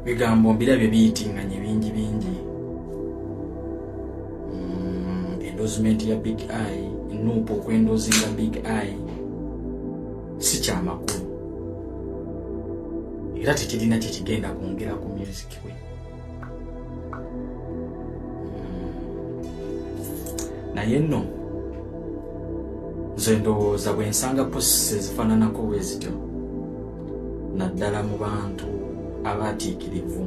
Bigambo mbirabye biyitinganye bingi bingi. Endorsement ya Big Eye, NUP okwendorsinga Big Eye si kyamakulu era tekirina kyekigenda kwongera ku music we. Naye nno nze ndowooza bwe nsanga posts ezifaananako bwe zityo, naddala mu bantu abaatiikirivu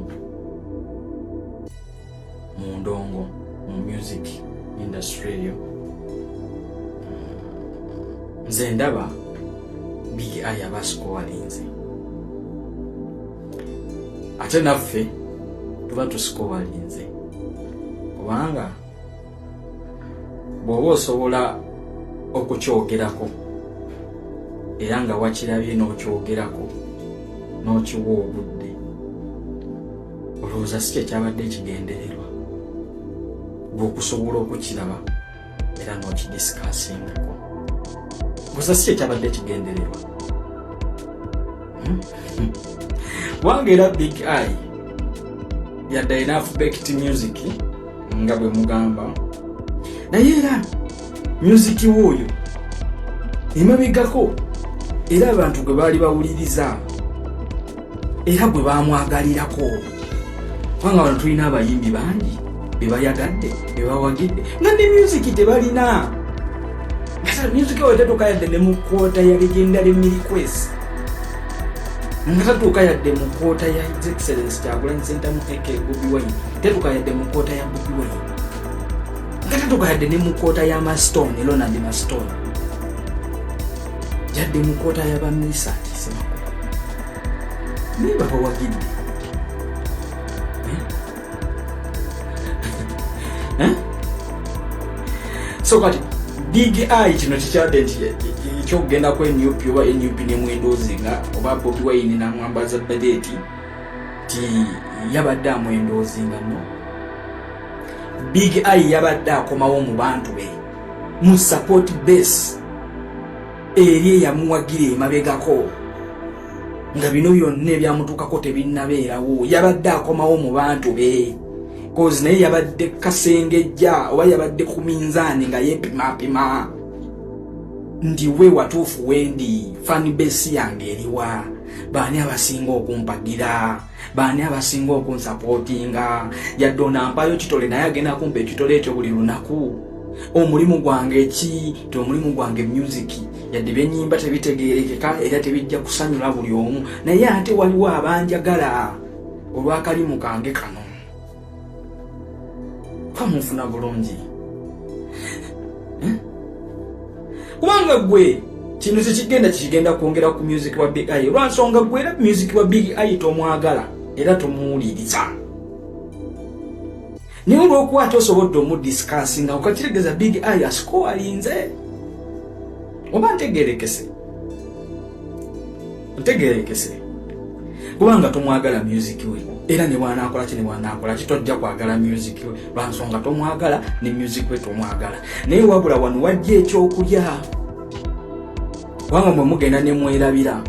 mu ndongo, mu music industry eyo, nze ndaba Big Eye aba ascorinze, ate naffe tuba tuscorinze, kubanga bw'oba osobola okukyogerako era nga wakirabye n'okyogerako n'okiwa obudde, olowooza si kyekyabadde ekigendererwa gwe okusobola okukiraba era n'okidiscussingako? Olowooza si kyekyabadde ekigendererwa? Kubanga era Big Eye yadde alina half-baked music nga bwe mugamba, naye era music w'oyo emabegako era abantu gwe baali bawuliriza era gwe bamwagalirako, kubanga wano tulina abayimbi bangi be bayagadde, be bawagidde, nga ne music tebalina, nga music we tatuuka yadde ne mu quarter ya legendary Milikwesi, nga tatuuka yadde mu quarter ya His Excellence Kyagulanyi Ssentamu aka Bobi Wine, tetuuka yadde mu quarter ya Bobi Wine, nga tatuuka yadde ne mu quarter ya Mastone, Ronald Mastone, yadde mu quarter ya bamisati Semakula, naye babawagidde. Eh? Eh? So kati Big Eye kino kikyadde nti ekyokugenda ku NUP oba NUP nemwendorsinga oba Bobi Wine namwambaza beret ti yabadde amwendorsinga, no. Big Eye yabadde akomawo mu bantu be, mu support base eri eyamuwagira emabegako nga bino byonna ebyamutuukako tebinnabeerawo. Yabadde akomawo mu bantu be, 'cause naye yabadde kasengejja oba yabadde ku minzaani nga yeepimapima nti we watuufu wendi, fan base yange eriwa, baani abasinga okumpagira, baani abasinga okunsupportinga? Yadde onampayo kitole, naye agenda kumpa ekitole ekyo buli lunaku? Omulimu gwange ki? Ti omulimu gwange music, yadde byenyimba tebitegerekeka era tebijja kusanyula buli omu, naye ate waliwo abanjagala olw'akalimu kange kano. Kamunfuna bulungi, eh? Kubanga gwe kino tekigenda kikigenda kwongera ku music wa Big Eye, lwansonga gwe era music wa Big Eye tomwagala era tomuwuliriza, naye olwokuba ate osobodde omudiscussinga, okakitegeeza Big Eye ascorinze. Oba ntegerekese? Ntegerekese? Kubanga tomwagala music we, era ne bwanakola ki, ne bwanakola ki, tojja kwagala music we, lwansonga tomwagala ne music we tomwagala. Naye wabula wano wajja ekyokulya, kubanga mwe mugenda ne mwerabira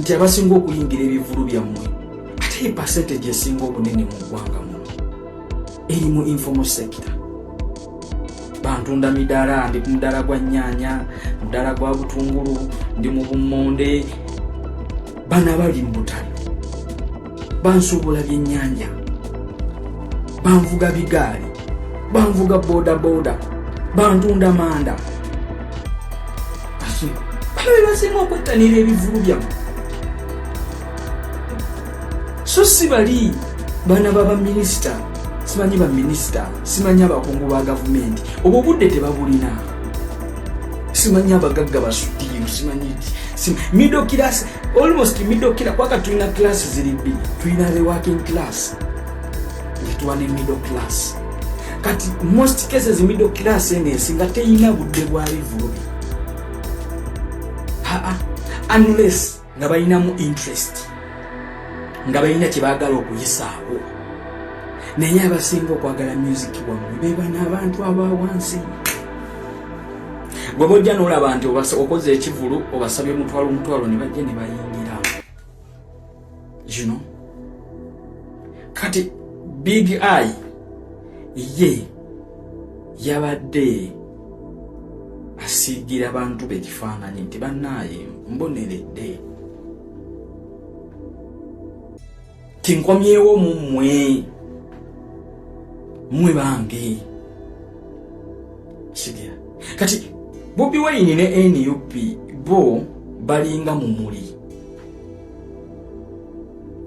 nti abasinga okuyingira ebivulu byammwe, ate ye percentage esinga obunene mu ggwanga muno eri mu informal sector. Bantunda midaala, ndi ku mudaala gwa nnyaanya, mudaala gwa butungulu, ndi mu bummonde, bano abali mu butale, bansuubula byennyanja, banvuga bigaali, banvuga boda boda, bantunda manda. Bano be basinga okwettanira ebivulu byammwe, so si bali baana ba baminisita, simanyi baminisita, simanyi abakungu ba gavumenti, obwo obudde tebabulina, simanyi abagagga basudiiru, simanyi middle class, almost middle class. Kwaka tulina class ziri bbiri: tulina the working class, netuwa ne middle class. Kati most cases middle class eno esinga teyina budde bwa bivulu, aa, unless nga balinamu interest, nga balina kyebaagala okuyisaawo. Naye abasinga okwagala music wammwe be bano abantu aba wansi. Bwe bojja n'olaba nti okoze ekivulu, obasabye mutwalo mutwalo, ne bajja ne bayingira. Kati Big Eye ye yabadde asiigira bantu be ekifaananyi nti bannaaye mboneredde, tinkomyewo mu mmwe, mmwe bange kigira. Kati Bobi Wine ne NUP bo balinga mumuli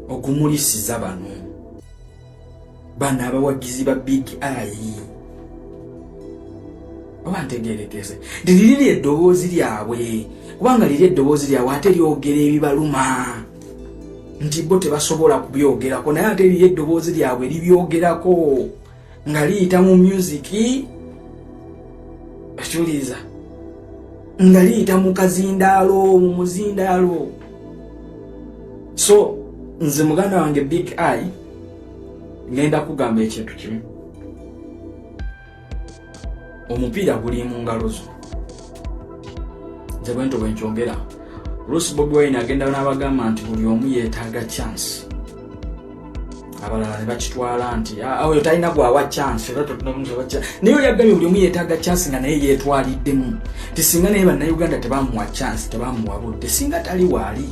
ogumulisiza bano bano abawagizi ba Big Eye, oba ntegerekese nti liriri eddoboozi lyabwe, kubanga liri eddoboozi lyabwe ate lyogera ebibaluma nti bo tebasobola kubyogerako, naye ate liri eddoboozi lyabwe libyogerako nga liyita mu music, ekiwuliriza nga liyita mu kazindaalo, mu muzindaalo. So nze muganda wange Big Eye ngenda kugamba ekintu kimu, omupiira guli mu ngalo zo. Nze bwento bwenkyongera, oluusi Bobi Wine agenda n'abagamba nti buli omu yeetaaga chance, abalala ne bakitwala nti ah, oyo talina gwawa chance, naye oli agambye buli omu yeetaaga chance nga naye yeetwaliddemu nti singa naye bannayuganda tebamuwa chance, tebamuwa budde, singa tali waali.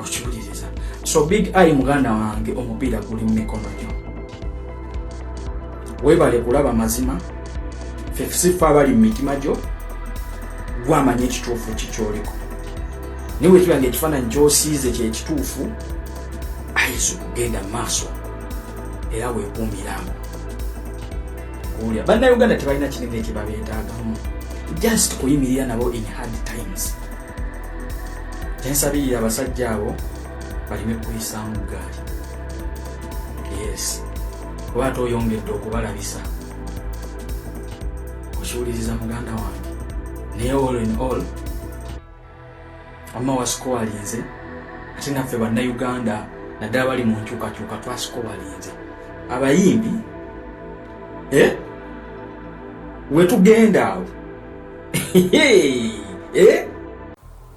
Okiwuliriza? So Big Eye muganda wange, omupiira guli mu mikono gyo. Weebale kulaba mazima, ffe sife abali mu mitima gyo, gwamanya ekituufu kikyoliko, naye bwekiba nga ekifaananyi kyosiize kyekituufu, ayinza okugenda mu maaso era weekuumira awo. Kuwulira bannayuganda tebalina kinene kyebabeetaagamu, just kuyimirira nabo in hard times. Kyensabirira abasajja abo baleme kuyisaamu gaali, yes, oba ate oyongedde okubalabisa. Okiwuliriza muganda wange? Naye all in all, wamma wasikowalinze, ate naffe bannayuganda naddala bali mu nkyukakyuka twasikowalinze abayimbi, eh? Wetugenda awo, eh?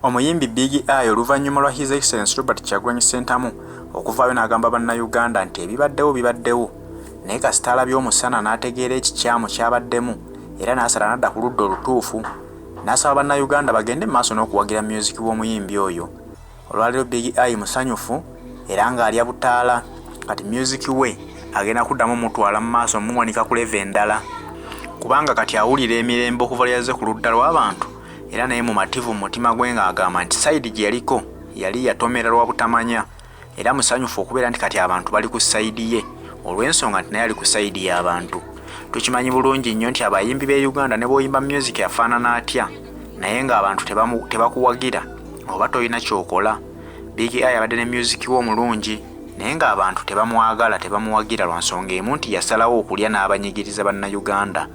Omuyimbi Big Eye oluvannyuma lwa His Excellency Robert Kyagulanyi Ssentamu okuvaayo n'agamba bannayuganda nti ebibaddewo bibaddewo, naye kasita alabye omusana n'ategeera ekikyamu ky'abaddemu era n'asala n'adda ku ludda olutuufu, n'asaba bannayuganda bagende mu maaso n'okuwagira myuziki w'omuyimbi oyo. Olwaleero Big Eye musanyufu era ng'alya butaala, kati myuziki we agenda kuddamu mutwala mu maaso, muwanika ku level endala, kubanga kati awulira emirembe okuva lwe yazze ku ludda lw'abantu, era naye mumativu mu mutima gwe ng'agamba nti sayidi gye yaliko yali yatomera lwa butamanya, era musanyufu okubeera nti kati abantu bali ku sayidi ye olw'ensonga nti naye ali ku sayidi y'abantu. Tukimanyi bulungi nnyo nti abayimbi b'e Uganda ne bw'oyimba myuziki afaanana atya, naye ng'abantu tebakuwagira, oba tolina ky'okola. Big Eye abadde ne myuziki we omulungi, naye ng'abantu tebamwagala, tebamuwagira lwa nsonga emu nti yasalawo okulya n'abanyigiriza bannayuganda.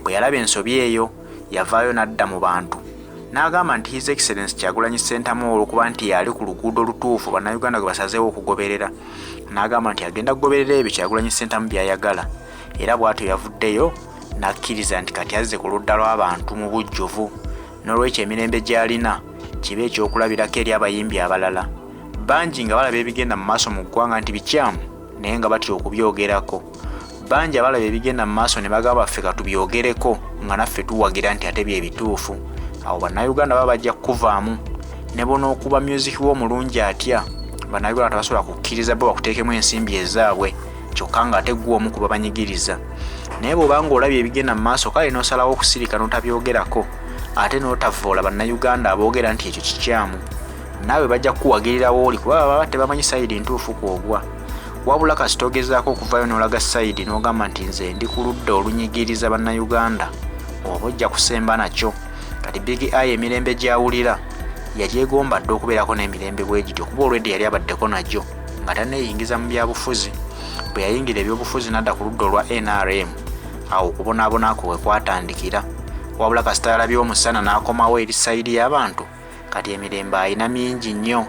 Bwe yalaba ensobi eyo, yavaayo n'adda mu bantu n'agamba nti His Excellency Kyagulanyi Ssentamu olw'okuba nti yali ku luguudo olutuufu bannayuganda gwe basazeewo okugoberera, n'agamba nti agenda kugoberera ebyo Kyagulanyi Ssentamu by'ayagala, era bw'atyo yavuddeyo n'akkiriza nti kati azze ku ludda lw'abantu mu bujjuvu. N'olwekyo emirembe gy'alina kibe ekyokulabirako eri abayimbi abalala bangi nga balaba ebigenda mu maaso mu ggwanga nti bikyamu, naye nga batya okubyogerako. Bangi abalaba ebigenda mu maaso ne bagamba ffe katubyogereko nga naffe tuwagira nti ate bye bituufu. Awo bannayuganda baba bajja kukuvaamu ne bonookuba myuziki we omulungi atya, bannayuganda tebasobola kukkiriza bo bakuteekemu ensimbi ezaabwe kyokka ng'ate ggwe omu ku babanyigiriza. Naye bw'oba ng'olabye ebigenda mu maaso kale n'osalawo okusirika n'otabyogerako ate n'otavvoola bannayuganda aboogera nti ekyo kikyamu, naawe bajja kukuwagirira wooli kuba baba tebamanyi sayidi ntuufu kw'ogwa. Wabula kasita ogezaako okuvaayo n'olaga sayidi n'ogamba nti nze ndi ku ludda olunyigiriza bannayuganda, oba ojja kusemba nakyo. Kati Big Eye emirembe gy'awulira yagyegomba dda okubeerako n'emirembe bwe gityo, kuba olwedde yali abaddeko nagyo nga tanneeyingiza mu byabufuzi. Bwe yayingira ebyobufuzi n'adda ku ludda olwa NRM, awo okubonaabona kwe we kwatandikira. Wabula kasita yalabye omusana n'akomawo eri sayidi y'abantu, kati emirembe alina mingi nnyo.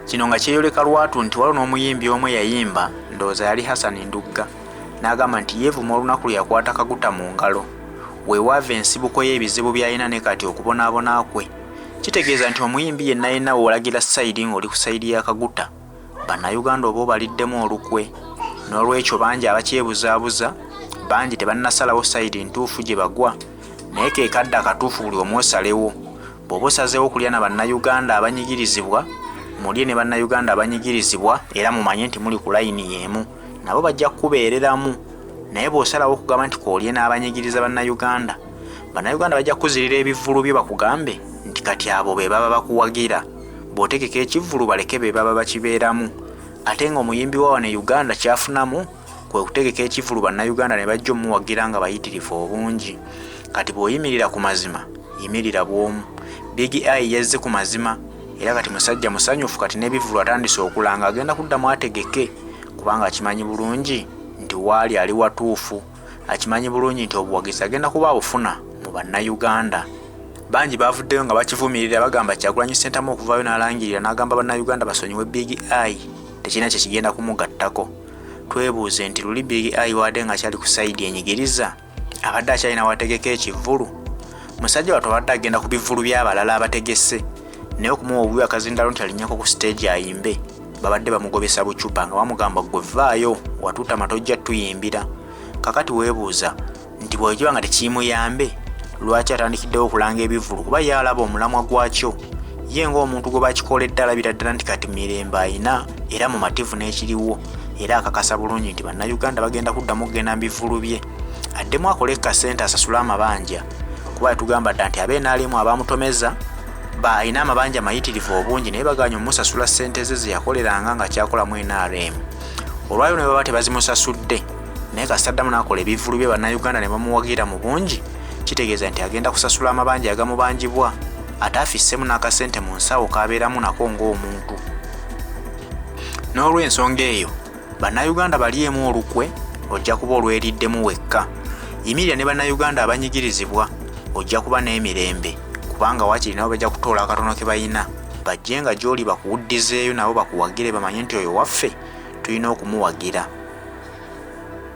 Kino nga kyeyoleka lwatu nti waliwo n'omuyimbi omu eyayimba, ndowooza yali Hassan Ndugga, n'agamba nti yeevuma olunaku lwe yakwata Kaguta mu ngalo. We waava ensibuko y'ebizibu by'alina ne kati okubonaabona kwe. Kitegeeza nti omuyimbi yenna yenna w'olagira sayidi ng'oli ku sayidi ya Kaguta, Bannayuganda oba obaliddemu olukwe. N'olwekyo bangi abakyebuzaabuza, bangi tebannasalawo sayidi ntuufu gye bagwa, naye ke kadde akatuufu buli omu osalewo. Bw'oba osazeewo okulya na Bannayuganda abanyigirizibwa, mulye ne Bannayuganda abanyigirizibwa era mumanye nti muli ku layini y'emu, nabo bajja kukubeereramu. Naye bw'osalawo okugamba nti k'olye n'abanyigiriza Bannayuganda, Bannayuganda bajja kukuzirira ebivvulu byo bakugambe nti kati abo be baba bakuwagira. Bw'otegeka ekivvulu baleke be baba bakibeeramu. Ate ng'omuyimbi wa wano e Uganda ky'afunamu kwe kutegeka ekivvulu Bannayuganda ne bajja omuwagira nga bayitirivu obungi. Kati bw'oyimirira ku mazima, yimirira bw'omu. Big Eye yazze ku mazima era kati musajja musanyufu kati n'ebivvulu atandise okulanga agenda kuddamu ategeke kubanga akimanyi bulungi nti waali ali watuufu. Akimanyi bulungi nti obuwagizi agenda kuba abufuna mu Bannayuganda. Bangi baavuddeyo nga bakivumirira bagamba Kyagulanyi Ssentamu okuvaayo n'alangirira n'agamba Bannayuganda basonyiwe Big Eye tekirina kye kigenda kumugattako. Twebuuze nti luli Big Eye waadde ng'akyali ku sayidi enyigiriza abadde akyalina w'ategeka ekivvulu? Musajja wattu abadde agenda ku bivvulu by'abalala abategese naye okumuwa obubi akazindaalo nti alinnyeko ku siteegi ayimbe babadde bamugobesa bucupa nga bamugamba ggwe vvaayo watuutama tojja tuyimbira. Kakati weebuuza nti bwekiba nga tekiimuyambe lwaki atandikiddewo okulanga ebivvulu kuba ye alaba omulamwa gwakyo. Ye ng'omuntu gwe bakikoledde alabira ddala nti kati mirembe ayina era mumativu n'ekiriwo era akakasa bulungi nti Bannayuganda bagenda kuddamu okugenda mu bivvulu bye addemu akole ku kasente asasule amabanja kuba yatugamba dda nti aba NRM abamutomeza alina amabanja mayitirivu obungi naye bagaanye omusasula ssente ze ze yakoleranga nga kyakolamu NRM. Olwaliro ne baba tebazimusasudde naye kasita addamu n'akola ebivvulu bye Bannayuganda ne bamuwagira mu bungi kitegeeza nti agenda kusasula amabanja agamubanjibwa ate afissemu n'akasente mu nsawo k'abeeramu nako ng'omuntu. N'olw'ensonga eyo Bannayuganda balyemu olukwe ojja kuba olweriddemu wekka. Yimirira ne Bannayuganda abanyigirizibwa ojja kuba n'emirembe kubanga waakiri nabo bajja kutoola akatono ke balina bajje nga gy'oli bakuwuddizeeyo nabo bakuwagire bamanye nti oyo waffe tulina okumuwagira.